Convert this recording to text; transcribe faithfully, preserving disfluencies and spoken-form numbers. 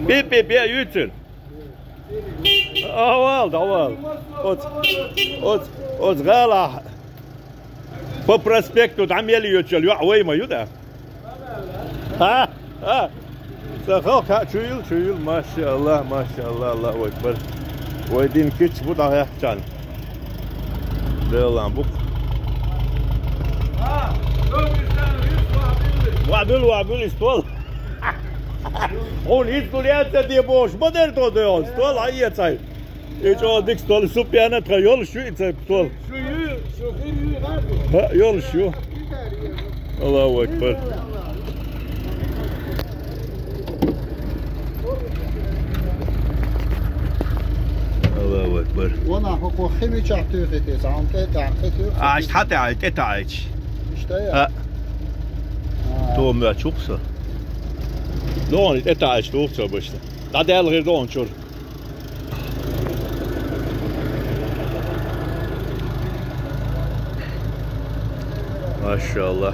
Пи-пи-пи, юьйцун. Авал, давал. Оц, оц, оц гӀала. По проспекту дӀа мел йоьчул йоӀ вай ма ю да? ХӀа? ХӀа? Ца халкъ хьа чу йил, чу йил, машаалла, машаалла, Аллаху акбар. Вай дин кич бу дӀахьехчан. Делан бук. Ва бил, ва бил, ствол. Хьуна хӀинца дуьле ца де бохуш, ма дер то де он, ствол, а, эцай. И чӀогӀа дика стол, су пена тха йолуш ю и церг стол. Шу ю, шу хир ю, гӀаьрби. ХӀа, йолуш ю. Аллаху акбар. Аллаху акбар. Вон а хӀокхо хи мичахь туьйхи те, цхьа хӀума тӀе а таьӀа, хи туьйхи. Аш тхьа тӀе Ӏай, тӀе таьӀайча. Иштта я? ХӀа. А. ДогӀан муьтӀахь чукх со. ДогӀан тӀе таьӀайча туху цо башна. ДӀадаьлла гӀир догӀан чуьра. Машалла.